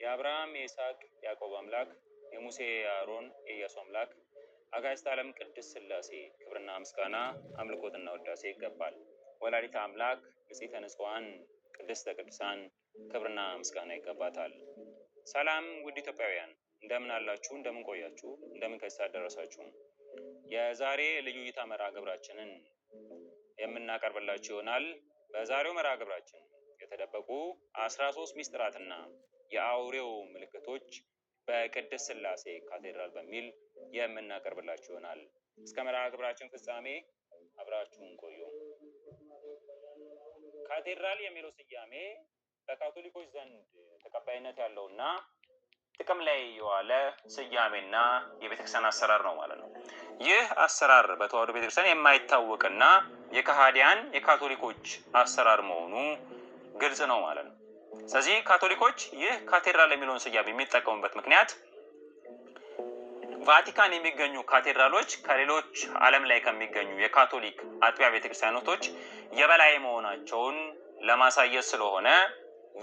የአብርሃም የይስሐቅ ያዕቆብ አምላክ፣ የሙሴ የአሮን የኢያሱ አምላክ አጋዕዝተ ዓለም ቅድስት ሥላሴ ክብርና ምስጋና አምልኮትና ውዳሴ ይገባል። ወላዲተ አምላክ ንጽሕተ ንጹሐን ቅድስተ ቅዱሳን ክብርና ምስጋና ይገባታል። ሰላም ውድ ኢትዮጵያውያን፣ እንደምን አላችሁ? እንደምን ቆያችሁ? እንደምን ከዚህ ሰዓት ደረሳችሁ? የዛሬ ልዩ እይታ መርሃ ግብራችንን የምናቀርብላችሁ ይሆናል። በዛሬው መርሃ ግብራችን የተደበቁ 13 ሚስጥራትና የአውሬው ምልክቶች በቅድስት ሥላሴ ካቴድራል በሚል የምናቀርብላችሁ ይሆናል። እስከ መርሃ ግብራችን ፍጻሜ አብራችሁን ቆዩ። ካቴድራል የሚለው ስያሜ በካቶሊኮች ዘንድ ተቀባይነት ያለውና ጥቅም ላይ የዋለ ስያሜና የቤተክርስቲያን አሰራር ነው ማለት ነው። ይህ አሰራር በተዋሕዶ ቤተክርስቲያን የማይታወቅና የከሃዲያን የካቶሊኮች አሰራር መሆኑ ግልጽ ነው ማለት ነው። ስለዚህ ካቶሊኮች ይህ ካቴድራል የሚለውን ስያሜ የሚጠቀሙበት ምክንያት ቫቲካን የሚገኙ ካቴድራሎች ከሌሎች ዓለም ላይ ከሚገኙ የካቶሊክ አጥቢያ ቤተክርስቲያኖቶች የበላይ መሆናቸውን ለማሳየት ስለሆነ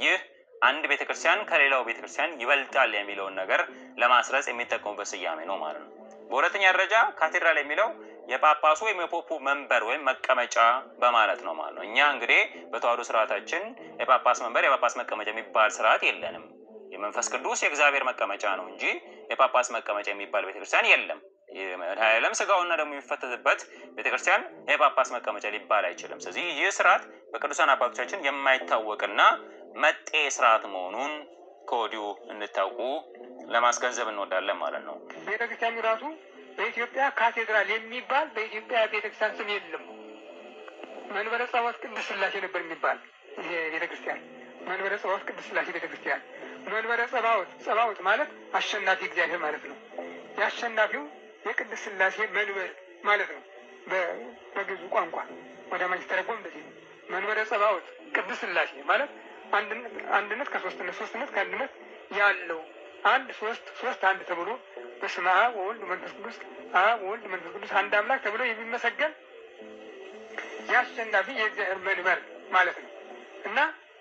ይህ አንድ ቤተክርስቲያን ከሌላው ቤተክርስቲያን ይበልጣል የሚለውን ነገር ለማስረጽ የሚጠቀሙበት ስያሜ ነው ማለት ነው። በሁለተኛ ደረጃ ካቴድራል የሚለው የጳጳሱ ወይም የፖፑ መንበር ወይም መቀመጫ በማለት ነው ማለት ነው። እኛ እንግዲህ በተዋሕዶ ስርዓታችን የጳጳስ መንበር፣ የጳጳስ መቀመጫ የሚባል ስርዓት የለንም። የመንፈስ ቅዱስ የእግዚአብሔር መቀመጫ ነው እንጂ የጳጳስ መቀመጫ የሚባል ቤተክርስቲያን የለም። የመድኃኔዓለም ስጋውና ደግሞ የሚፈተትበት ቤተክርስቲያን የጳጳስ መቀመጫ ሊባል አይችልም። ስለዚህ ይህ ስርዓት በቅዱሳን አባቶቻችን የማይታወቅና መጤ ስርዓት መሆኑን ከወዲሁ እንድታውቁ ለማስገንዘብ እንወዳለን ማለት ነው። ቤተክርስቲያኑ ራሱ በኢትዮጵያ ካቴድራል የሚባል በኢትዮጵያ ቤተክርስቲያን ስም የለም። መንበረ ጸባዖት ቅድስት ሥላሴ ነበር የሚባል ይሄ ቤተክርስቲያን፣ መንበረ ጸባዖት ቅድስት ሥላሴ ቤተክርስቲያን። መንበረ ጸባዖት፣ ጸባዖት ማለት አሸናፊ እግዚአብሔር ማለት ነው። የአሸናፊው የቅድስት ሥላሴ መንበር ማለት ነው። በግዕዙ ቋንቋ ወደ አማርኛ ሲተረጎም እንደዚህ ነው። መንበረ ጸባዖት ቅድስት ሥላሴ ማለት አንድነት ከሶስትነት፣ ሶስትነት ከአንድነት ያለው፣ አንድ ሶስት፣ ሶስት አንድ ተብሎ በስመ አብ ወወልድ መንፈስ ቅዱስ፣ አብ ወልድ መንፈስ ቅዱስ አንድ አምላክ ተብሎ የሚመሰገን የአሸናፊ የእግዚአብሔር መንበር ማለት ነው። እና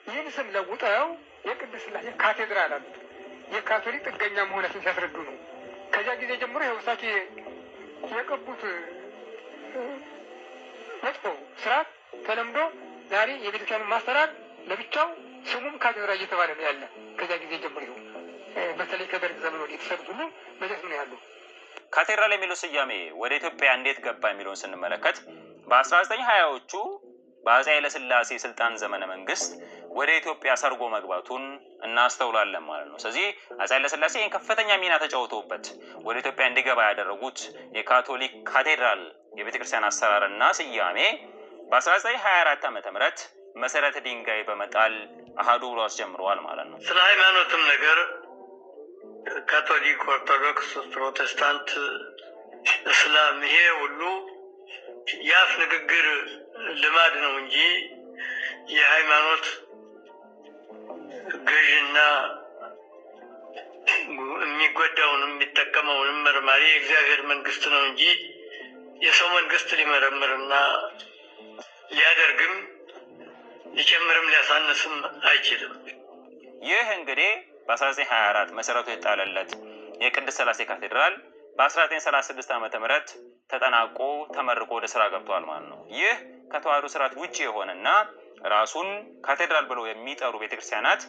ይህን ስም ለውጠው የቅድስት ሥላሴ ካቴድራል አሉት። የካቶሊክ ጥገኛ መሆናችን ሲያስረዱ ነው። ከዚያ ጊዜ ጀምሮ ይኸው እሳቸው የቀቡት መጥፎ ስርዓት ተለምዶ ዛሬ የቤተክርስቲያኑ ማሰራር ለብቻው ስሙም ካቴድራል እየተባለ ነው ያለ። ከዚያ ጊዜ ጀምሮ ይኸው በተለይ ከደርግ ዘመን ወዲህ የተሰሩት ሁሉ በዚያ ስም ነው ያሉ። ካቴድራል የሚለው ስያሜ ወደ ኢትዮጵያ እንዴት ገባ የሚለውን ስንመለከት በ1920ዎቹ በአፄ ኃይለሥላሴ ስልጣን ዘመነ መንግስት ወደ ኢትዮጵያ ሰርጎ መግባቱን እናስተውላለን ማለት ነው። ስለዚህ አፄ ኃይለሥላሴ ይህን ከፍተኛ ሚና ተጫውተውበት ወደ ኢትዮጵያ እንዲገባ ያደረጉት የካቶሊክ ካቴድራል የቤተክርስቲያን አሰራርና ስያሜ በ1924 ዓ ም መሰረተ ድንጋይ በመጣል አሃዱ ብሎ አስጀምረዋል ማለት ነው። ስለ ሃይማኖትም ነገር ካቶሊክ፣ ኦርቶዶክስ፣ ፕሮቴስታንት፣ እስላም ይሄ ሁሉ የአፍ ንግግር ልማድ ነው እንጂ የሃይማኖት ገዥና የሚጎዳውንም የሚጠቀመውንም መርማሪ የእግዚአብሔር መንግስት ነው እንጂ የሰው መንግስት ሊመረምርና ሊያደርግም ሊጨምርም ሊያሳንስም አይችልም። ይህ እንግዲህ በ1924 መሰረቱ የጣለለት የቅድስት ሥላሴ ካቴድራል በ1936 ዓ ም ተጠናቆ ተመርቆ ወደ ስራ ገብቷል ማለት ነው። ይህ ከተዋሕዶ ስርዓት ውጭ የሆነና ራሱን ካቴድራል ብለው የሚጠሩ ቤተክርስቲያናት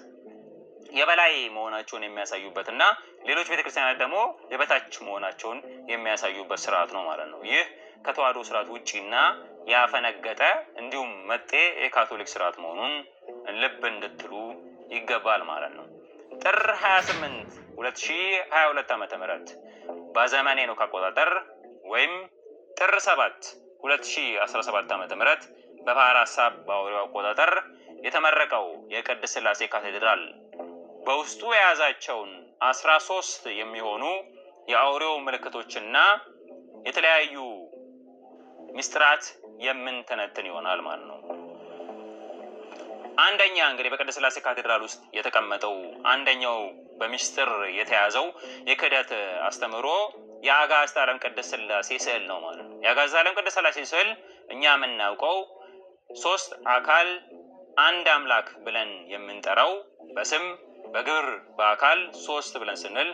የበላይ መሆናቸውን የሚያሳዩበት እና ሌሎች ቤተክርስቲያናት ደግሞ የበታች መሆናቸውን የሚያሳዩበት ስርዓት ነው ማለት ነው። ይህ ከተዋሕዶ ስርዓት ውጪና ያፈነገጠ እንዲሁም መጤ የካቶሊክ ስርዓት መሆኑን ልብ እንድትሉ ይገባል ማለት ነው። ጥር 28 2022 ዓ ም በዘመኔ ነው አቆጣጠር ወይም ጥር 7 2017 ዓ ም በባሕረ ሐሳብ በአውሬው አቆጣጠር የተመረቀው የቅድስት ሥላሴ ካቴድራል በውስጡ የያዛቸውን 13 የሚሆኑ የአውሬው ምልክቶችና የተለያዩ ሚስጥራት የምንተነትን ይሆናል ማለት ነው። አንደኛ እንግዲህ በቅድስት ሥላሴ ካቴድራል ውስጥ የተቀመጠው አንደኛው በሚስጥር የተያዘው የክህደት አስተምህሮ የአጋዕዝተ ዓለም ቅድስት ሥላሴ ስዕል ነው ማለት ነው። የአጋዕዝተ ዓለም ቅድስት ሥላሴ ስዕል እኛ የምናውቀው ሶስት አካል አንድ አምላክ ብለን የምንጠራው በስም በግብር በአካል ሶስት ብለን ስንል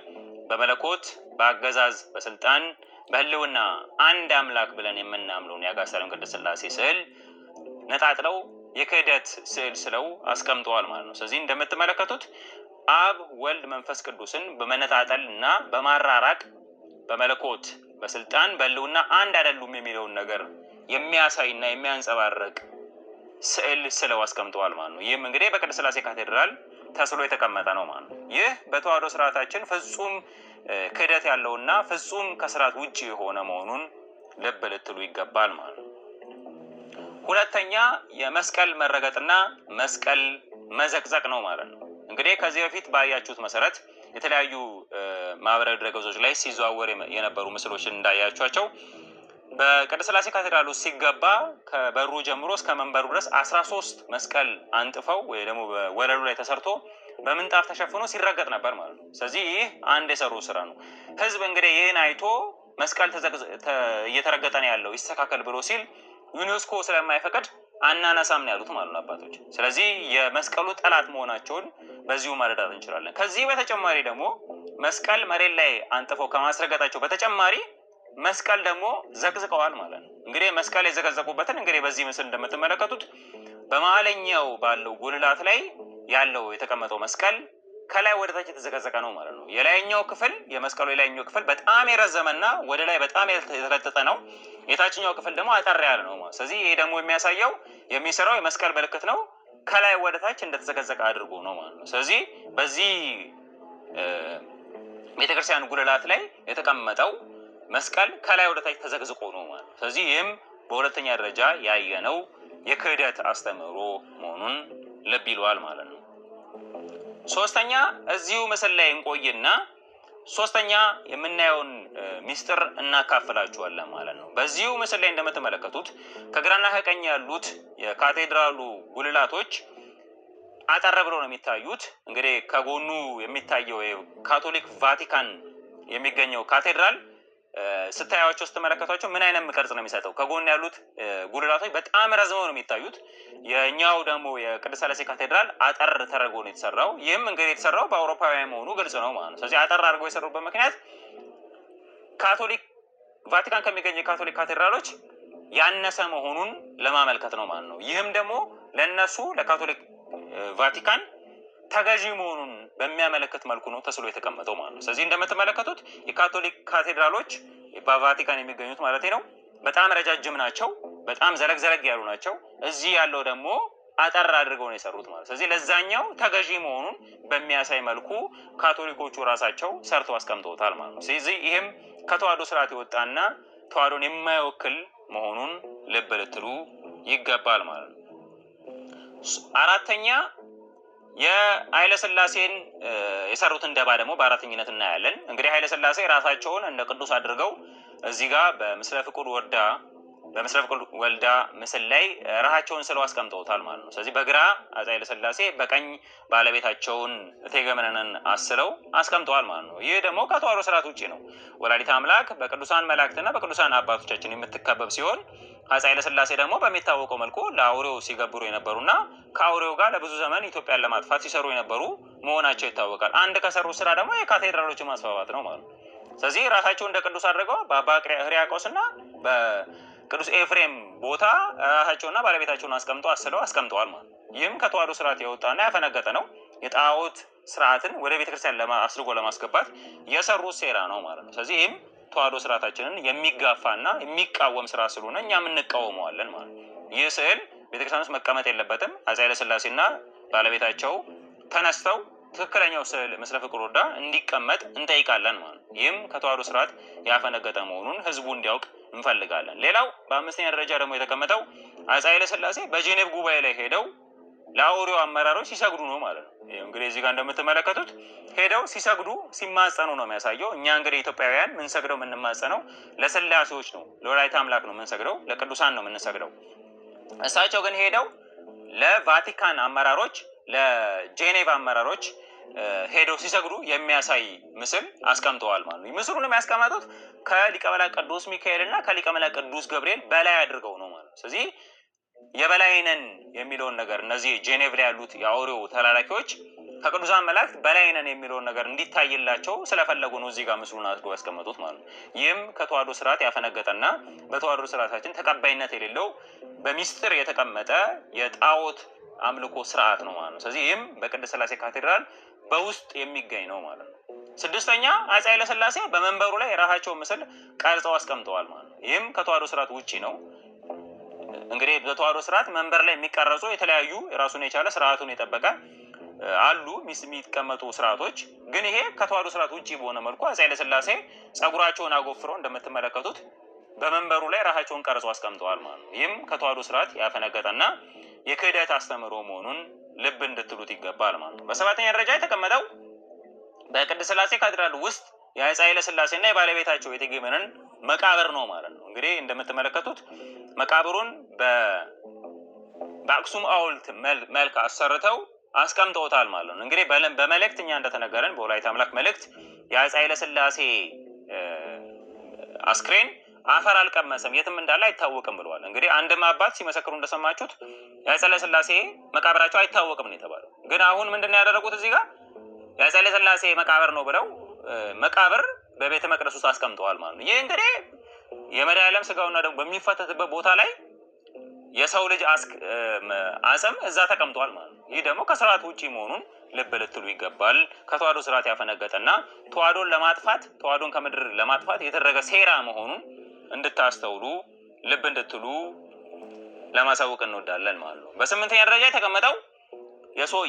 በመለኮት በአገዛዝ በስልጣን በሕልውና አንድ አምላክ ብለን የምናምነውን የአጋዕዝተ ዓለም ቅድስት ሥላሴ ስዕል ነጣጥለው የክህደት ስዕል ስለው አስቀምጠዋል ማለት ነው። ስለዚህ እንደምትመለከቱት አብ ወልድ መንፈስ ቅዱስን በመነጣጠል እና በማራራቅ በመለኮት በስልጣን በሕልውና አንድ አይደሉም የሚለውን ነገር የሚያሳይና የሚያንጸባርቅ ስዕል ስለው አስቀምጠዋል ማለት ነው። ይህም እንግዲህ በቅድስት ሥላሴ ካቴድራል ተስሎ የተቀመጠ ነው ማለት ነው። ይህ በተዋሕዶ ስርዓታችን ፍጹም ክህደት ያለውና ፍጹም ከስርዓት ውጭ የሆነ መሆኑን ልብ ልትሉ ይገባል ማለት ነው። ሁለተኛ የመስቀል መረገጥና መስቀል መዘቅዘቅ ነው ማለት ነው። እንግዲህ ከዚህ በፊት ባያችሁት መሰረት የተለያዩ ማህበራዊ ድረገጾች ላይ ሲዘዋወር የነበሩ ምስሎችን እንዳያችኋቸው በቅድስት ሥላሴ ካቴድራል ውስጥ ሲገባ ከበሩ ጀምሮ እስከ መንበሩ ድረስ 13 መስቀል አንጥፈው ወይ ደግሞ በወለሉ ላይ ተሰርቶ በምንጣፍ ተሸፍኖ ሲረገጥ ነበር ማለት ነው። ስለዚህ ይህ አንድ የሰሩ ስራ ነው። ህዝብ እንግዲህ ይህን አይቶ መስቀል እየተረገጠ ነው ያለው ይስተካከል ብሎ ሲል ዩኔስኮ ስለማይፈቅድ አናነሳም ነው ያሉት ማለት ነው አባቶች። ስለዚህ የመስቀሉ ጠላት መሆናቸውን በዚሁ መረዳት እንችላለን። ከዚህ በተጨማሪ ደግሞ መስቀል መሬት ላይ አንጥፈው ከማስረገጣቸው በተጨማሪ መስቀል ደግሞ ዘቅዝቀዋል ማለት ነው። እንግዲህ መስቀል የዘቀዘቁበትን እንግዲህ በዚህ ምስል እንደምትመለከቱት በመሀለኛው ባለው ጉልላት ላይ ያለው የተቀመጠው መስቀል ከላይ ወደ ታች የተዘቀዘቀ ነው ማለት ነው። የላይኛው ክፍል የመስቀሉ የላይኛው ክፍል በጣም የረዘመና ወደ ላይ በጣም የተለጠጠ ነው። የታችኛው ክፍል ደግሞ አጠር ያለ ነው ማለት። ስለዚህ ይሄ ደግሞ የሚያሳየው የሚሰራው የመስቀል ምልክት ነው። ከላይ ወደ ታች እንደተዘቀዘቀ አድርጎ ነው ማለት ነው። ስለዚህ በዚህ ቤተክርስቲያን ጉልላት ላይ የተቀመጠው መስቀል ከላይ ወደ ታች ተዘቅዝቆ ነው ማለት ነው። ስለዚህ ይህም በሁለተኛ ደረጃ ያየነው የክህደት አስተምህሮ መሆኑን ልብ ይለዋል ማለት ነው። ሶስተኛ እዚሁ ምስል ላይ እንቆይና ሶስተኛ የምናየውን ሚስጥር እናካፍላችኋለን ማለት ነው። በዚሁ ምስል ላይ እንደምትመለከቱት ከግራና ከቀኝ ያሉት የካቴድራሉ ጉልላቶች አጠር ብለው ነው የሚታዩት። እንግዲህ ከጎኑ የሚታየው ካቶሊክ ቫቲካን የሚገኘው ካቴድራል ስታያቸው ስትመለከቷቸው ምን አይነት ቅርጽ ነው የሚሰጠው? ከጎን ያሉት ጉልላቶች በጣም ረዝመው ነው የሚታዩት። የእኛው ደግሞ የቅድስት ሥላሴ ካቴድራል አጠር ተደርጎ ነው የተሰራው። ይህም እንግዲህ የተሰራው በአውሮፓውያን መሆኑ ግልጽ ነው ማለት ነው። ስለዚህ አጠር አድርገው የሰሩበት ምክንያት ካቶሊክ ቫቲካን ከሚገኙ የካቶሊክ ካቴድራሎች ያነሰ መሆኑን ለማመልከት ነው ማለት ነው። ይህም ደግሞ ለእነሱ ለካቶሊክ ቫቲካን ተገዢ መሆኑን በሚያመለክት መልኩ ነው ተስሎ የተቀመጠው ማለት ነው። ስለዚህ እንደምትመለከቱት የካቶሊክ ካቴድራሎች በቫቲካን የሚገኙት ማለት ነው በጣም ረጃጅም ናቸው፣ በጣም ዘለግ ዘለግ ያሉ ናቸው። እዚህ ያለው ደግሞ አጠር አድርገው ነው የሰሩት ማለት። ስለዚህ ለዛኛው ተገዢ መሆኑን በሚያሳይ መልኩ ካቶሊኮቹ ራሳቸው ሰርተው አስቀምጠውታል ማለት ነው። ስለዚህ ይህም ከተዋሕዶ ስርዓት የወጣና ተዋሕዶን የማይወክል መሆኑን ልብ ልትሉ ይገባል ማለት ነው። አራተኛ የኃይለ ሥላሴን የሰሩትን ደባ ደግሞ በአራተኝነት እናያለን። እንግዲህ ኃይለ ሥላሴ ራሳቸውን እንደ ቅዱስ አድርገው እዚህ ጋር በምስለ ፍቁር ወልዳ በምስለ ፍቁር ወልዳ ምስል ላይ ራሳቸውን ስለው አስቀምጠውታል ማለት ነው። ስለዚህ በግራ አፄ ኃይለ ሥላሴ በቀኝ ባለቤታቸውን እቴጌ መነንን አስለው አስቀምጠዋል ማለት ነው። ይህ ደግሞ ከተዋሕዶ ስርዓት ውጭ ነው። ወላዲተ አምላክ በቅዱሳን መላእክትና በቅዱሳን አባቶቻችን የምትከበብ ሲሆን አፄ ኃይለ ሥላሴ ደግሞ በሚታወቀው መልኩ ለአውሬው ሲገብሩ የነበሩና ከአውሬው ጋር ለብዙ ዘመን ኢትዮጵያን ለማጥፋት ሲሰሩ የነበሩ መሆናቸው ይታወቃል። አንድ ከሰሩ ስራ ደግሞ የካቴድራሎችን ማስፋፋት ነው ማለት ነው። ስለዚህ ራሳቸው እንደ ቅዱስ አድርገው በአባ ሕርያቆስና በቅዱስ ኤፍሬም ቦታ ራሳቸውና ባለቤታቸውን አስቀምጠው አስለው አስቀምጠዋል ማለት ነው። ይህም ከተዋሕዶ ስርዓት የወጣና ያፈነገጠ ነው። የጣዖት ስርዓትን ወደ ቤተክርስቲያን አስርጎ ለማስገባት የሰሩት ሴራ ነው ማለት ነው። ስለዚህ ይህም ተዋሕዶ ስርዓታችንን የሚጋፋና የሚቃወም ስራ ስለሆነ እኛም እንቃወመዋለን ማለት ነው። ይህ ስዕል ቤተክርስቲያን ውስጥ መቀመጥ የለበትም። አፄ ኃይለሥላሴና ባለቤታቸው ተነስተው ትክክለኛው ስዕል ምስለ ፍቁር ወልዳ እንዲቀመጥ እንጠይቃለን ማለት ነው። ይህም ከተዋሕዶ ስርዓት ያፈነገጠ መሆኑን ህዝቡ እንዲያውቅ እንፈልጋለን። ሌላው በአምስተኛ ደረጃ ደግሞ የተቀመጠው አፄ ኃይለሥላሴ በጄኔቭ ጉባኤ ላይ ሄደው ለአውሬው አመራሮች ሲሰግዱ ነው ማለት ነው። እንግዲህ እዚህ ጋር እንደምትመለከቱት ሄደው ሲሰግዱ ሲማጸኑ ነው የሚያሳየው። እኛ እንግዲህ ኢትዮጵያውያን ምንሰግደው የምንማጸነው ለስላሴዎች ነው፣ ለወላዲተ አምላክ ነው የምንሰግደው፣ ለቅዱሳን ነው የምንሰግደው። እሳቸው ግን ሄደው ለቫቲካን አመራሮች፣ ለጄኔቭ አመራሮች ሄደው ሲሰግዱ የሚያሳይ ምስል አስቀምጠዋል ማለት ነው። ምስሉን የሚያስቀመጡት ከሊቀ መላእክት ቅዱስ ሚካኤል እና ከሊቀ መላእክት ቅዱስ ገብርኤል በላይ አድርገው ነው ማለት ነው። ስለዚህ የበላይ ነን የሚለውን ነገር እነዚህ ጄኔቭ ላይ ያሉት የአውሬው ተላላኪዎች ከቅዱሳን መላእክት በላይ ነን የሚለውን ነገር እንዲታይላቸው ስለፈለጉ ነው እዚህ ጋር ምስሉን አድርገው ያስቀመጡት ማለት ነው። ይህም ከተዋሕዶ ስርዓት ያፈነገጠና በተዋሕዶ ስርዓታችን ተቀባይነት የሌለው በሚስጥር የተቀመጠ የጣዖት አምልኮ ስርዓት ነው ማለት ነው። ስለዚህ ይህም በቅድስት ሥላሴ ካቴድራል በውስጥ የሚገኝ ነው ማለት ነው። ስድስተኛ፣ አፄ ኃይለሥላሴ በመንበሩ ላይ የራሳቸውን ምስል ቀርጸው አስቀምጠዋል ማለት ነው። ይህም ከተዋሕዶ ስርዓት ውጪ ነው። እንግዲህ በተዋሕዶ ስርዓት መንበር ላይ የሚቀረጹ የተለያዩ የራሱን የቻለ ስርዓቱን የጠበቀ አሉ የሚቀመጡ ስርዓቶች። ግን ይሄ ከተዋሕዶ ስርዓት ውጪ በሆነ መልኩ አፄ ኃይለሥላሴ ጸጉራቸውን አጎፍረው እንደምትመለከቱት በመንበሩ ላይ ራሳቸውን ቀርጸው አስቀምጠዋል ማለት ነው። ይህም ከተዋሕዶ ስርዓት ያፈነገጠና የክህደት አስተምህሮ መሆኑን ልብ እንድትሉት ይገባል ማለት ነው። በሰባተኛ ደረጃ የተቀመጠው በቅድስት ሥላሴ ካቴድራል ውስጥ የአፄ ኃይለ ሥላሴና የባለቤታቸው የእቴጌ መነን መቃብር ነው ማለት ነው። እንግዲህ እንደምትመለከቱት መቃብሩን በአክሱም ሐውልት መልክ አሰርተው አስቀምጠውታል ማለት ነው። እንግዲህ በመልእክት እኛ እንደተነገረን በወላዲተ አምላክ መልእክት የአፄ ኃይለ ሥላሴ አስክሬን አፈር አልቀመሰም፣ የትም እንዳለ አይታወቅም ብለዋል። እንግዲህ አንድም አባት ሲመሰክሩ እንደሰማችሁት የአፄ ኃይለ ሥላሴ መቃብራቸው አይታወቅም ነው የተባለው። ግን አሁን ምንድን ነው ያደረጉት? እዚህ ጋር የአፄ ኃይለ ሥላሴ መቃብር ነው ብለው መቃብር በቤተ መቅደስ ውስጥ አስቀምጠዋል ማለት ነው። ይህ እንግዲህ የመድኃኒዓለም ስጋውና ደግሞ በሚፈተትበት ቦታ ላይ የሰው ልጅ አጽም እዛ ተቀምጧል ማለት ነው። ይህ ደግሞ ከስርዓት ውጪ መሆኑን ልብ ልትሉ ይገባል። ከተዋሕዶ ስርዓት ያፈነገጠና ተዋሕዶን ለማጥፋት፣ ተዋሕዶን ከምድር ለማጥፋት የተደረገ ሴራ መሆኑን እንድታስተውሉ፣ ልብ እንድትሉ ለማሳወቅ እንወዳለን ማለት ነው። በስምንተኛ ደረጃ የተቀመጠው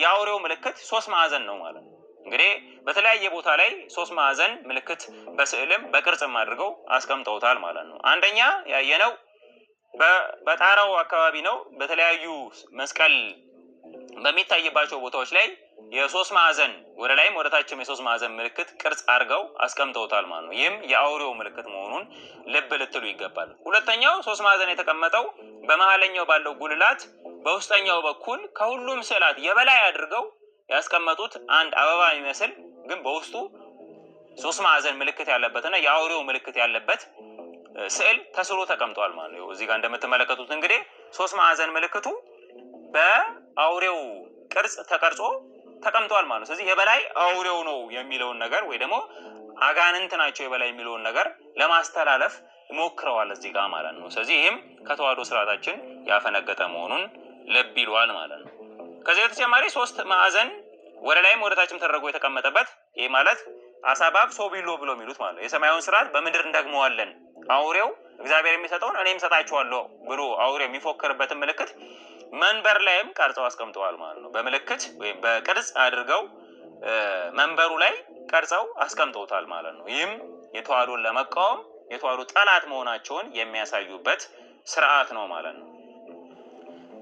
የአውሬው ምልክት ሶስት ማዕዘን ነው ማለት ነው። እንግዲህ በተለያየ ቦታ ላይ ሶስት ማዕዘን ምልክት በስዕልም በቅርጽም አድርገው አስቀምጠውታል ማለት ነው። አንደኛ ያየነው በጣራው አካባቢ ነው። በተለያዩ መስቀል በሚታይባቸው ቦታዎች ላይ የሶስት ማዕዘን ወደ ላይም ወደ ታችም የሶስት ማዕዘን ምልክት ቅርጽ አድርገው አስቀምጠውታል ማለት ነው። ይህም የአውሬው ምልክት መሆኑን ልብ ልትሉ ይገባል። ሁለተኛው ሶስት ማዕዘን የተቀመጠው በመሀለኛው ባለው ጉልላት በውስጠኛው በኩል ከሁሉም ስዕላት የበላይ አድርገው ያስቀመጡት አንድ አበባ የሚመስል ግን በውስጡ ሶስት ማዕዘን ምልክት ያለበትና የአውሬው ምልክት ያለበት ስዕል ተስሎ ተቀምጧል ማለት ነው። እዚህ ጋር እንደምትመለከቱት እንግዲህ ሶስት ማዕዘን ምልክቱ በአውሬው ቅርጽ ተቀርጾ ተቀምጧል ማለት ነው። ስለዚህ የበላይ አውሬው ነው የሚለውን ነገር ወይ ደግሞ አጋንንት ናቸው የበላይ የሚለውን ነገር ለማስተላለፍ ሞክረዋል እዚህ ጋር ማለት ነው። ስለዚህ ይህም ከተዋሕዶ ስርዓታችን ያፈነገጠ መሆኑን ልብ ይሏል ማለት ነው። ከዚህ በተጨማሪ ሶስት ማዕዘን ወደ ላይም ወደ ታችም ተደርጎ የተቀመጠበት፣ ይህ ማለት አሳባብ ሶቢሎ ብሎ የሚሉት ማለት ነው። የሰማያዊውን ስርዓት በምድር እንደግመዋለን፣ አውሬው እግዚአብሔር የሚሰጠውን እኔም እሰጣችኋለሁ ብሎ አውሬው የሚፎክርበትን ምልክት መንበር ላይም ቀርጸው አስቀምጠዋል ማለት ነው። በምልክት ወይም በቅርጽ አድርገው መንበሩ ላይ ቀርጸው አስቀምጠውታል ማለት ነው። ይህም የተዋሕዶን ለመቃወም የተዋሕዶ ጠላት መሆናቸውን የሚያሳዩበት ስርዓት ነው ማለት ነው።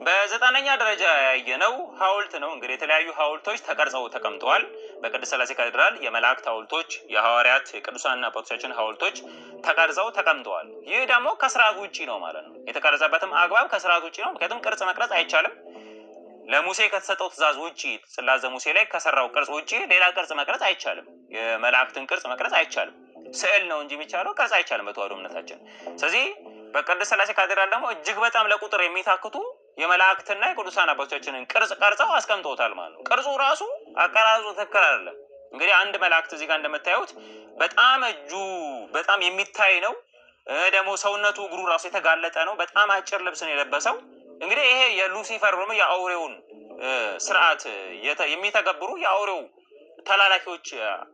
በዘጠነኛ ደረጃ ያየነው ሐውልት ነው። እንግዲህ የተለያዩ ሐውልቶች ተቀርጸው ተቀምጠዋል። በቅድስት ሥላሴ ካቴድራል የመላእክት ሐውልቶች፣ የሐዋርያት፣ የቅዱሳንና አባቶቻችን ሐውልቶች ተቀርጸው ተቀምጠዋል። ይህ ደግሞ ከስርዓት ውጪ ነው ማለት ነው። የተቀረጸበትም አግባብ ከስርዓት ውጪ ነው። ምክንያቱም ቅርጽ መቅረጽ አይቻልም። ለሙሴ ከተሰጠው ትእዛዝ ውጪ፣ ጽላተ ሙሴ ላይ ከሰራው ቅርጽ ውጪ ሌላ ቅርጽ መቅረጽ አይቻልም። የመላእክትን ቅርጽ መቅረጽ አይቻልም። ስዕል ነው እንጂ የሚቻለው ቅርጽ አይቻልም በተዋሕዶ እምነታችን። ስለዚህ በቅድስት ሥላሴ ካቴድራል ደግሞ እጅግ በጣም ለቁጥር የሚታክቱ የመላእክትና የቅዱሳን አባቶቻችንን ቅርጽ ቀርጸው አስቀምጠውታል ማለት ነው። ቅርጹ ራሱ አቀራረጹ ትክክል አይደለም። እንግዲህ አንድ መላእክት እዚህ ጋር እንደምታዩት በጣም እጁ በጣም የሚታይ ነው። ደግሞ ሰውነቱ እግሩ ራሱ የተጋለጠ ነው። በጣም አጭር ልብስ ነው የለበሰው። እንግዲህ ይሄ የሉሲፈር ደግሞ የአውሬውን ስርዓት የሚተገብሩ የአውሬው ተላላኪዎች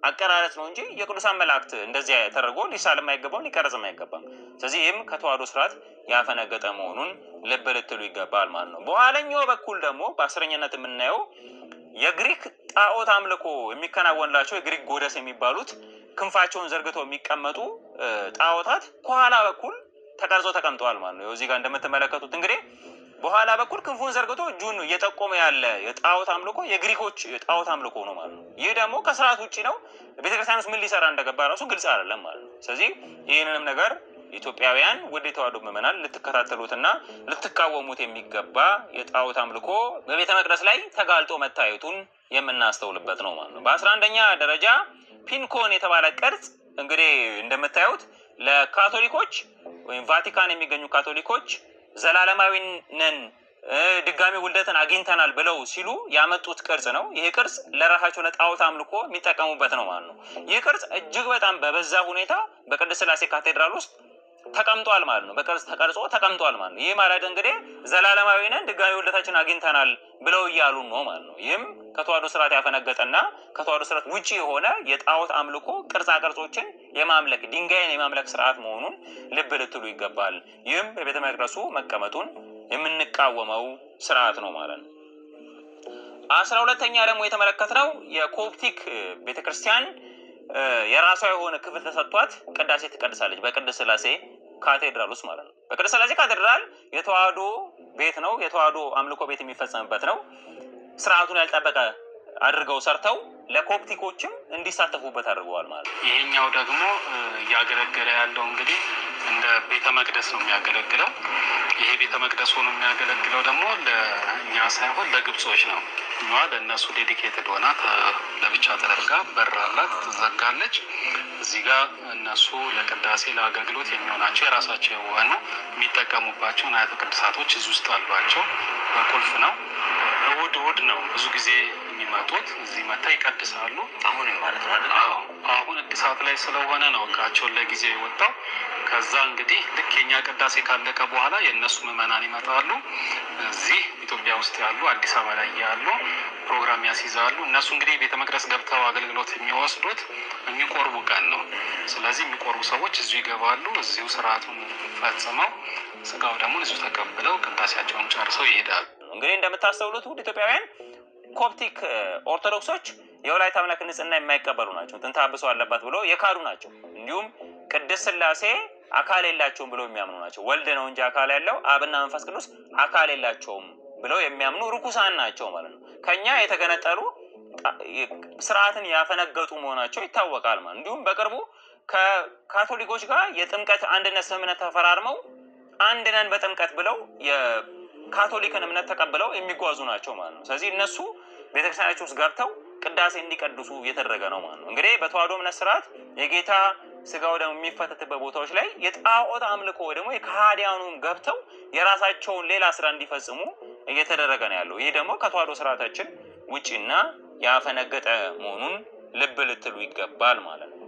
አቀራረጽ ነው እንጂ የቅዱሳን መላእክት እንደዚያ ተደርጎ ሊሳልም አይገባም፣ ሊቀረጽም አይገባም። ስለዚህ ይህም ከተዋሕዶ ስርዓት ያፈነገጠ መሆኑን ልብ ልትሉ ይገባል ማለት ነው። በኋለኛው በኩል ደግሞ በ10ኛነት የምናየው የግሪክ ጣዖት አምልኮ የሚከናወንላቸው የግሪክ goddess የሚባሉት ክንፋቸውን ዘርግተው የሚቀመጡ ጣዖታት ከኋላ በኩል ተቀርጾ ተቀምጠዋል ማለት ነው። እዚህ ጋር እንደምትመለከቱት እንግዲህ በኋላ በኩል ክንፉን ዘርግቶ እጁን እየጠቆመ ያለ የጣዖት አምልኮ የግሪኮች የጣዖት አምልኮ ነው ማለት ነው። ይህ ደግሞ ከስርዓት ውጭ ነው። ቤተክርስቲያን ውስጥ ምን ሊሰራ እንደገባ ራሱ ግልጽ አይደለም ማለት ነው። ስለዚህ ይህንንም ነገር ኢትዮጵያውያን ውድ የተዋሕዶ ምዕመናን ልትከታተሉትና ልትቃወሙት የሚገባ የጣዖት አምልኮ በቤተ መቅደስ ላይ ተጋልጦ መታየቱን የምናስተውልበት ነው ማለት ነው። በ11ኛ ደረጃ ፒንኮን የተባለ ቅርጽ እንግዲህ እንደምታዩት ለካቶሊኮች ወይም ቫቲካን የሚገኙ ካቶሊኮች ዘላለማዊ ነን ድጋሚ ውልደትን አግኝተናል ብለው ሲሉ ያመጡት ቅርጽ ነው። ይህ ቅርጽ ለራሳቸው ለጣዖት አምልኮ የሚጠቀሙበት ነው ማለት ነው። ይህ ቅርጽ እጅግ በጣም በበዛ ሁኔታ በቅድስት ሥላሴ ካቴድራል ውስጥ ተቀምጧል ማለት ነው። በቅርጽ ተቀርጾ ተቀምጧል ማለት ነው። ይህ ማለት እንግዲህ ዘላለማዊ ነን፣ ድጋሚ ውልደታችን አግኝተናል ብለው እያሉ ነው ማለት ነው። ይህም ከተዋሕዶ ስርዓት ያፈነገጠና ከተዋሕዶ ስርዓት ውጪ የሆነ የጣዖት አምልኮ ቅርጻ ቅርጾችን የማምለክ፣ ድንጋይን የማምለክ ስርዓት መሆኑን ልብ ልትሉ ይገባል። ይህም በቤተ መቅደሱ መቀመጡን የምንቃወመው ስርዓት ነው ማለት ነው። 12ኛ ደግሞ የተመለከትነው የኮፕቲክ ቤተክርስቲያን የራሷ የሆነ ክፍል ተሰጥቷት ቅዳሴ ትቀድሳለች በቅድስት ሥላሴ ካቴድራል ውስጥ ማለት ነው። በቅድስት ሥላሴ ካቴድራል የተዋሕዶ ቤት ነው። የተዋሕዶ አምልኮ ቤት የሚፈጸምበት ነው። ስርዓቱን ያልጠበቀ አድርገው ሰርተው ለኮፕቲኮችም እንዲሳተፉበት አድርገዋል ማለት ነው። ይሄኛው ደግሞ እያገለገለ ያለው እንግዲህ እንደ ቤተ መቅደስ ነው የሚያገለግለው። ይሄ ቤተ መቅደስ ሆኖ የሚያገለግለው ደግሞ ለእኛ ሳይሆን ለግብጾች ነው። እኛ ለእነሱ dedicated ሆና ለብቻ ተደርጋ በር አላት፣ ትዘጋለች። እዚህ ጋር እነሱ ለቅዳሴ ለአገልግሎት የሚሆናቸው የራሳቸው የሆኑ የሚጠቀሙባቸው ንዋያተ ቅድሳቶች እዚህ ውስጥ አሏቸው። በቁልፍ ነው። እሑድ እሑድ ነው ብዙ ጊዜ የሚመጡት፣ እዚህ መጥተው ይቀድሳሉ። አሁንም ማለት ነው አይደል? አዎ፣ አሁን እድሳት ላይ ስለሆነ ነው እቃቸውን ለጊዜው የወጣው። ከዛ እንግዲህ ልክ የኛ ቅዳሴ ካለቀ በኋላ የእነሱ ምዕመናን ይመጣሉ። እዚህ ኢትዮጵያ ውስጥ ያሉ፣ አዲስ አበባ ላይ ያሉ ፕሮግራም ያስይዛሉ። እነሱ እንግዲህ ቤተ መቅደስ ገብተው አገልግሎት የሚወስዱት የሚቆርቡ ቀን ነው። ስለዚህ የሚቆርቡ ሰዎች እዚሁ ይገባሉ። እዚሁ ስርዓቱን ፈጽመው ስጋው ደግሞ እዚሁ ተቀብለው ቅዳሴያቸውን ጨርሰው ይሄዳሉ። እንግዲህ እንደምታስተውሉት ውድ ኢትዮጵያውያን፣ ኮፕቲክ ኦርቶዶክሶች የወላዲተ አምላክ ንጽሕና የማይቀበሉ ናቸው። ጥንተ አብሶ አለባት ብሎ የካዱ ናቸው። እንዲሁም ቅድስት ሥላሴ አካል የላቸውም ብለው የሚያምኑ ናቸው። ወልድ ነው እንጂ አካል ያለው፣ አብና መንፈስ ቅዱስ አካል የላቸውም ብለው የሚያምኑ ርኩሳን ናቸው ማለት ነው። ከኛ የተገነጠሉ፣ ስርዓትን ያፈነገጡ መሆናቸው ይታወቃል ማለት። እንዲሁም በቅርቡ ከካቶሊኮች ጋር የጥምቀት አንድነት ስምምነት ተፈራርመው አንድ ነን በጥምቀት ብለው የካቶሊክን እምነት ተቀብለው የሚጓዙ ናቸው ማለት ነው። ስለዚህ እነሱ ቤተክርስቲያናቸው ውስጥ ገብተው ቅዳሴ እንዲቀድሱ እየተደረገ ነው ማለት ነው። እንግዲህ በተዋሕዶ እምነት ስርዓት የጌታ ስጋው ደግሞ የሚፈተትበት ቦታዎች ላይ የጣዖት አምልኮ ወይ ደግሞ የከሃዲያኑም ገብተው የራሳቸውን ሌላ ስራ እንዲፈጽሙ እየተደረገ ነው ያለው። ይህ ደግሞ ከተዋሕዶ ስርዓታችን ውጪና ያፈነገጠ መሆኑን ልብ ልትሉ ይገባል ማለት ነው።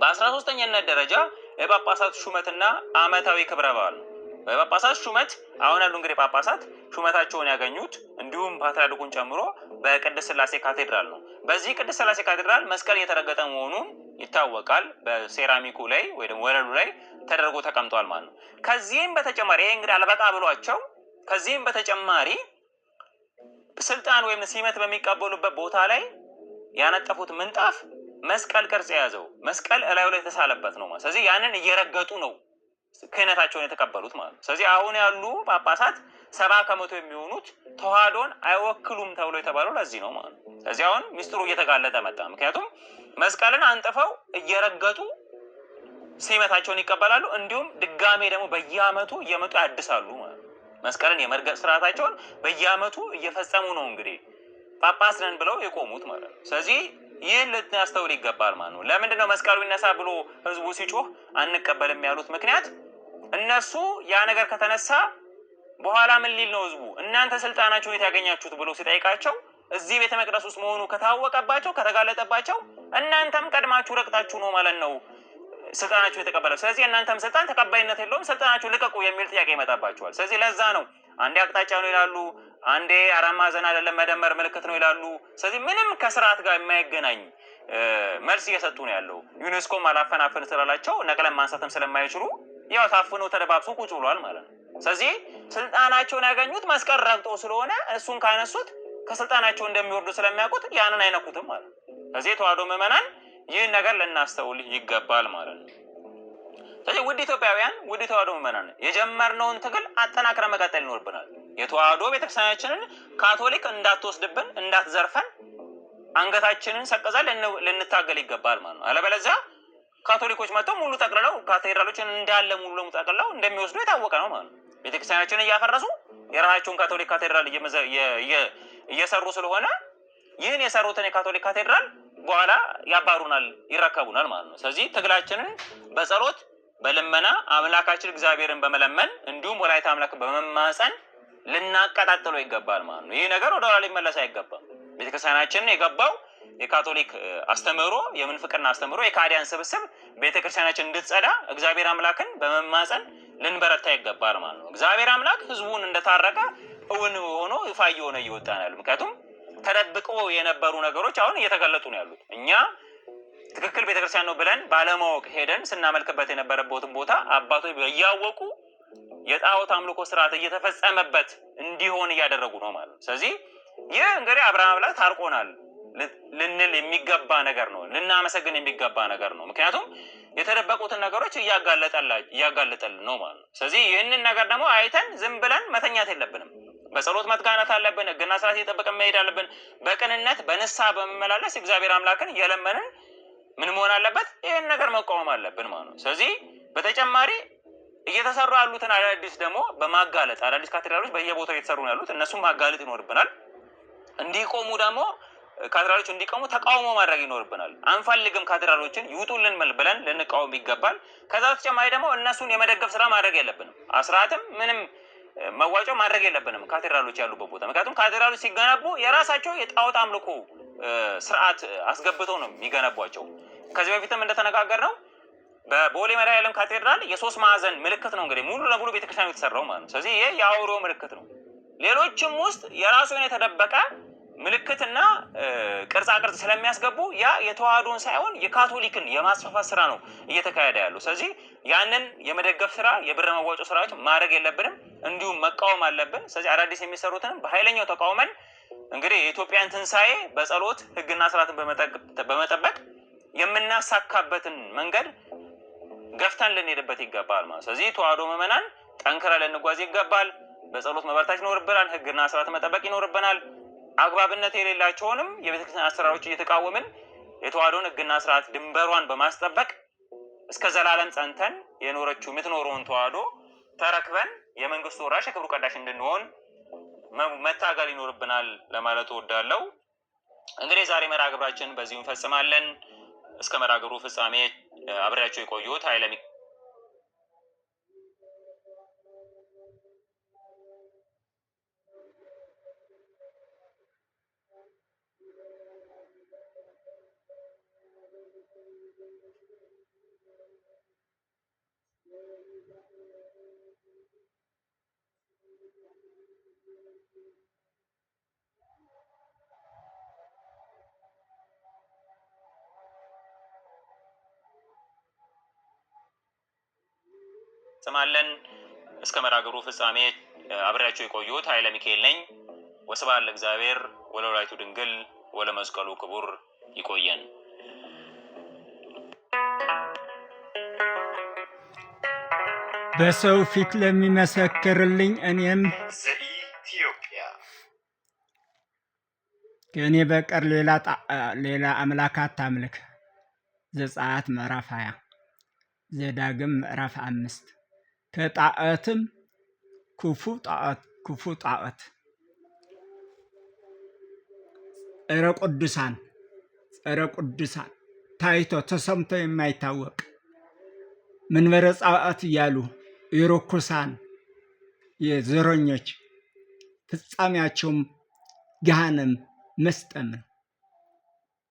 በ13ኛነት ደረጃ የጳጳሳት ሹመትና ዓመታዊ ክብረ በዓል ነው። በጳጳሳት ሹመት አሁን ያሉ እንግዲህ ጳጳሳት ሹመታቸውን ያገኙት እንዲሁም ፓትርያርኩን ጨምሮ በቅድስት ሥላሴ ካቴድራል ነው። በዚህ ቅድስት ሥላሴ ካቴድራል መስቀል እየተረገጠ መሆኑን ይታወቃል። በሴራሚኩ ላይ ወይ ደግሞ ወለሉ ላይ ተደርጎ ተቀምጧል ማለት ነው። ከዚህም በተጨማሪ ይሄ እንግዲህ አልበቃ ብሏቸው ከዚህም በተጨማሪ ስልጣን ወይም ሲመት በሚቀበሉበት ቦታ ላይ ያነጠፉት ምንጣፍ መስቀል ቅርጽ የያዘው መስቀል እላዩ ላይ የተሳለበት ነው ማለት። ስለዚህ ያንን እየረገጡ ነው ክህነታቸውን የተቀበሉት ማለት ነው። ስለዚህ አሁን ያሉ ጳጳሳት 70% የሚሆኑት ተዋሕዶን አይወክሉም ተብሎ የተባለው ለዚህ ነው ማለት ነው። ስለዚህ አሁን ሚስጥሩ እየተጋለጠ መጣ። ምክንያቱም መስቀልን አንጥፈው እየረገጡ ሲመታቸውን ይቀበላሉ። እንዲሁም ድጋሜ ደግሞ በየዓመቱ እየመጡ ያድሳሉ ማለት ነው። መስቀልን የመርገጥ ስርዓታቸውን በየዓመቱ እየፈጸሙ ነው እንግዲህ ጳጳስ ነን ብለው የቆሙት ማለት ነው። ስለዚህ ይህን ልናስተውል ይገባል ማለት ነው። ለምንድን ነው መስቀሉ ይነሳ ብሎ ህዝቡ ሲጮህ አንቀበልም ያሉት ምክንያት እነሱ ያ ነገር ከተነሳ በኋላ ምን ሊል ነው ህዝቡ? እናንተ ስልጣናችሁን የት ያገኛችሁት ብሎ ሲጠይቃቸው እዚህ ቤተ መቅደስ ውስጥ መሆኑ ከታወቀባቸው፣ ከተጋለጠባቸው፣ እናንተም ቀድማችሁ ረግጣችሁ ነው ማለት ነው ስልጣናችሁ የተቀበለው። ስለዚህ እናንተም ስልጣን ተቀባይነት የለውም፣ ስልጣናችሁ ልቀቁ የሚል ጥያቄ ይመጣባቸዋል። ስለዚህ ለዛ ነው አንዴ አቅጣጫ ነው ይላሉ፣ አንዴ አራት ማዕዘን አይደለም መደመር ምልክት ነው ይላሉ። ስለዚህ ምንም ከስርዓት ጋር የማይገናኝ መልስ እየሰጡ ነው ያለው። ዩኔስኮም አላፈናፍን ስላላቸው ነቅለን ማንሳትም ስለማይችሉ ያው ታፍኖ ተደባብሶ ቁጭ ብሏል ማለት ነው። ስለዚህ ስልጣናቸውን ያገኙት መስቀል ረግጦ ስለሆነ እሱን ካነሱት ከስልጣናቸው እንደሚወርዱ ስለሚያውቁት ያንን አይነኩትም ማለት ነው። ስለዚህ የተዋሕዶ ምዕመናን ይህን ነገር ልናስተውል ይገባል ማለት ነው። ስለዚህ ውድ ኢትዮጵያውያን፣ ውድ የተዋሕዶ ምዕመናን፣ የጀመርነውን ትግል አጠናክረን መቀጠል ይኖርብናል። የተዋሕዶ ቤተክርስቲያናችንን ካቶሊክ እንዳትወስድብን፣ እንዳትዘርፈን አንገታችንን ሰቅዘን ልንታገል ይገባል ማለት ነው። አለበለዚያ ካቶሊኮች መጥተው ሙሉ ጠቅልለው ካቴድራሎችን እንዳለ ሙሉ ለሙሉ ጠቅልለው እንደሚወስዱ የታወቀ ነው ማለት ነው። ቤተክርስቲያናችንን እያፈረሱ የራሳቸውን ካቶሊክ ካቴድራል እየሰሩ ስለሆነ ይህን የሰሩትን የካቶሊክ ካቴድራል በኋላ ያባሩናል፣ ይረከቡናል ማለት ነው። ስለዚህ ትግላችንን በጸሎት፣ በልመና፣ አምላካችን እግዚአብሔርን በመለመን እንዲሁም ወላዲተ አምላክ በመማፀን ልናቀጣጥለው ይገባል ማለት ነው። ይህ ነገር ወደኋላ ሊመለስ አይገባም። ቤተክርስቲያናችንን የገባው የካቶሊክ አስተምህሮ፣ የምንፍቅና አስተምህሮ፣ የካዲያን ስብስብ ቤተክርስቲያናችን እንድትጸዳ እግዚአብሔር አምላክን በመማፀን ልንበረታ ይገባል ማለት ነው። እግዚአብሔር አምላክ ህዝቡን እንደታረቀ እውን ሆኖ ይፋ እየሆነ እየወጣ ነው ያለው። ምክንያቱም ተደብቆ የነበሩ ነገሮች አሁን እየተገለጡ ነው ያሉት። እኛ ትክክል ቤተክርስቲያን ነው ብለን ባለማወቅ ሄደን ስናመልክበት የነበረበትን ቦታ አባቶች እያወቁ የጣዖት አምልኮ ስርዓት እየተፈጸመበት እንዲሆን እያደረጉ ነው ማለት ነው። ስለዚህ ይህ እንግዲህ አብርሃም አምላክ ታርቆናል ልንል የሚገባ ነገር ነው። ልናመሰግን የሚገባ ነገር ነው። ምክንያቱም የተደበቁትን ነገሮች እያጋለጠልን ነው ማለት ነው። ስለዚህ ይህንን ነገር ደግሞ አይተን ዝም ብለን መተኛት የለብንም። በጸሎት መትጋነት አለብን። ሕግና ስርዓት እየጠበቅን መሄድ አለብን። በቅንነት በንስሐ በመመላለስ እግዚአብሔር አምላክን እየለመንን ምን መሆን አለበት? ይህን ነገር መቃወም አለብን ማለት ነው። ስለዚህ በተጨማሪ እየተሰሩ ያሉትን አዳዲስ ደግሞ በማጋለጥ አዳዲስ ካቴድራሎች በየቦታው እየተሰሩ ነው ያሉት፣ እነሱም ማጋለጥ ይኖርብናል። እንዲቆሙ ደግሞ ካቴድራሎች እንዲቆሙ ተቃውሞ ማድረግ ይኖርብናል። አንፈልግም ካቴድራሎችን ይውጡልን ብለን ልንቃወም ይገባል። ከዛ በተጨማሪ ደግሞ እነሱን የመደገፍ ስራ ማድረግ የለብንም። አስራትም ምንም መዋጮ ማድረግ የለብንም ካቴድራሎች ያሉበት ቦታ። ምክንያቱም ካቴድራሎች ሲገነቡ የራሳቸው የጣዖት አምልኮ ስርዓት አስገብተው ነው የሚገነቧቸው። ከዚህ በፊትም እንደተነጋገር ነው በቦሌ መድኃኔዓለም ካቴድራል የሶስት ማዕዘን ምልክት ነው እንግዲህ ሙሉ ለሙሉ ቤተክርስቲያኑ የተሰራው ማለት ነው። ስለዚህ ይሄ የአውሬው ምልክት ነው። ሌሎችም ውስጥ የራሱ የሆነ የተደበቀ ምልክትና ቅርጻ ቅርጽ ስለሚያስገቡ ያ የተዋህዶን ሳይሆን የካቶሊክን የማስፋፋት ስራ ነው እየተካሄደ ያለው። ስለዚህ ያንን የመደገፍ ስራ የብር መዋጮ ስራዎች ማድረግ የለብንም፣ እንዲሁም መቃወም አለብን። ስለዚህ አዳዲስ የሚሰሩትንም በኃይለኛው ተቃውመን እንግዲህ የኢትዮጵያን ትንሣኤ በጸሎት ህግና ስርዓትን በመጠበቅ የምናሳካበትን መንገድ ገፍተን ልንሄድበት ይገባል ማለት። ስለዚህ ተዋህዶ ምዕመናን ጠንክረን ልንጓዝ ይገባል። በጸሎት መበርታት ይኖርብናል። ህግና ስርዓት መጠበቅ ይኖርብናል። አግባብነት የሌላቸውንም የቤተክርስቲያን አሰራሮች እየተቃወምን የተዋህዶን ህግና ስርዓት ድንበሯን በማስጠበቅ እስከ ዘላለም ጸንተን የኖረችው የምትኖረውን ተዋህዶ ተረክበን የመንግስቱ ወራሽ የክብሩ ቀዳሽ እንድንሆን መታገል ይኖርብናል ለማለት እወዳለሁ። እንግዲህ ዛሬ መርሃ ግብራችን በዚሁ እንፈጽማለን። እስከ መርሃ ግብሩ ፍጻሜ አብሬያቸው የቆዩት ኃይለ እንፈጽማለን። እስከ መርሃ ግብሩ ፍጻሜ አብሬያቸው የቆዩት ኃይለ ሚካኤል ነኝ። ወስብሐት ለእግዚአብሔር ወለወላዲቱ ድንግል ወለመስቀሉ ክቡር። ይቆየን። በሰው ፊት ለሚመሰክርልኝ እኔም ዘኢትዮጵያ ከእኔ በቀር ሌላ አምላክ አታምልክ። ዘጸአት ምዕራፍ 20፣ ዘዳግም ምዕራፍ 5። ከጣዖትም ክፉ ጣዖት ክፉ ጣዖት ጸረ ቅዱሳን ጸረ ቅዱሳን ታይቶ ተሰምቶ የማይታወቅ መንበረ ጸባዖት እያሉ የርኩሳን የዘረኞች ፍጻሜያቸውም ገሃነም መስጠም ነው።